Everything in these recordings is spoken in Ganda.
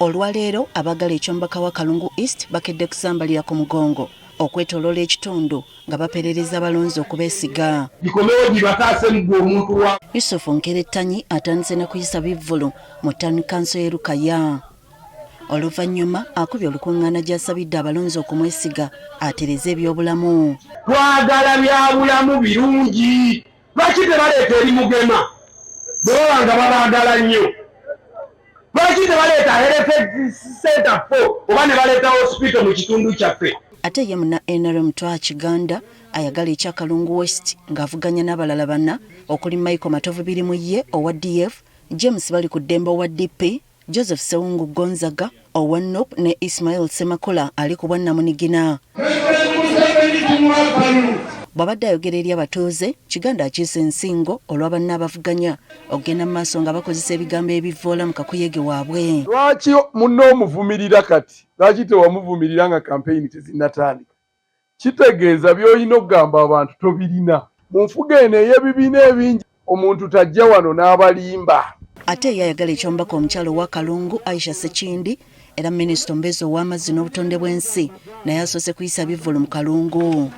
Olwaleero abaagala eky'omubaka wa Kalungu East bakedde kusambalira ku mugongo okwetooloola ekitundu nga baperereza abalonzi okubeesiga. Gikomewo gibataase mugwe omuntu wa. Yusuf Nkerettanyi atandise na kuyisa bivvulu mu Town Council y'e Lukaya. Oluvannyuma akubye olukungaana gy'asabidde abalonzi okumwesiga atereze ebyobulamu. Twagala byabulamu birungi. Lwaki tebaleeta eri Mugema bwe baba nga babaagala nnyo? Lwaki tebaleeta health center 4 oba ne baleeta hospital mu kitundu kyaffe? Ate ye munna NRM Twaha Kiganda ayagala ekya Kalungu West ng'avuganya n'abalala bana okuli Michael Matovu Birimuye owa DF, James Balikuddembe owa DP, Joseph Ssewungu Gonzaga owa nup ne Ismail Ssemakula ali ku bwannamunigina. Bw'abadde ayogera eri abatuuze, Kiganda akiise ensingo olwa banne abavuganya okugenda mu maaso nga bakozesa ebigambo ebivvoola mu kakuyege waabwe. Lwaki munno omuvumirira kati? Lwaki tewamuvumirira nga kampeyini tezinnatandika? Kitegeeza by'olina okugamba abantu tobirina. Mu nfuga eno ey'ebibiina ebingi omuntu tajja wano n'abalimba. Ate ye ayagala eky'omubaka omukyala owa Kalungu, Aisha Ssekindi era minisita omubeezi ow'amazzi n'obutonde bw'ensi naye asoose kuyisa bivvulu mu Kalungu.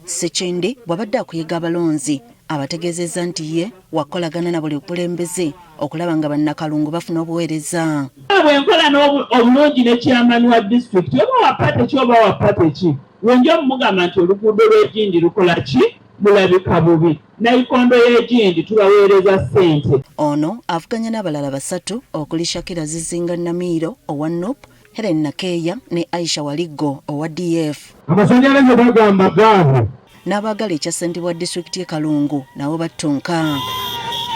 Ssekindi bw'abadde akuyega abalonzi abategeezezza nti ye wakukolagana na buli bukulembeze okulaba nga bannakalungu bafuna obuweereza. Bwe nkola obulungi ne chairman wa disitulikiti oba wa party ki oba wa party ki, wenja omugamba nti oluguudo lw'egindi lukola ki, lulabika bubi, nayikondo y'egindi tubaweereza ssente. Ono avuganya n'abalala basatu okuli Shakira Zizinga Namiiro owa NUP, Helen Nakeeya ne Aisha Waliggo owa DF. Amasannyalaze bagamba gaabwe. N'abaagala ekya ssentebe wa disitulikiti y'e Kalungu nabo battunka.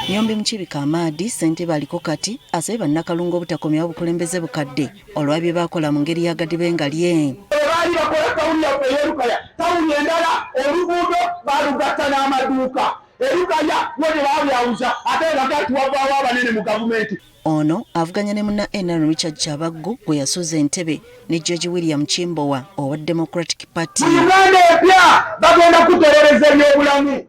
Nyombi Mukiibi Kamaadi, ssentebe aliko kati, asabye bannakalungu obutakomyawo bukulembeze bukadde olwa bye baakola mu ngeri ya gadibengalye. Baali bakola tawuni yaffe ey'e Lukaya, tawuni endala oluguudo baalugatta n'amaduuka. E Lukaya bo tebabyawuza ate ne bagamba nti wavaawo abanene mu gavumenti. Ono avuganya ne munna NRM Richard Kyabaggu gwe yasuuza entebe ne George William Kimbowa owa Democratic Party. Mu Uganda empya bagenda kuterereza ebyobulamu.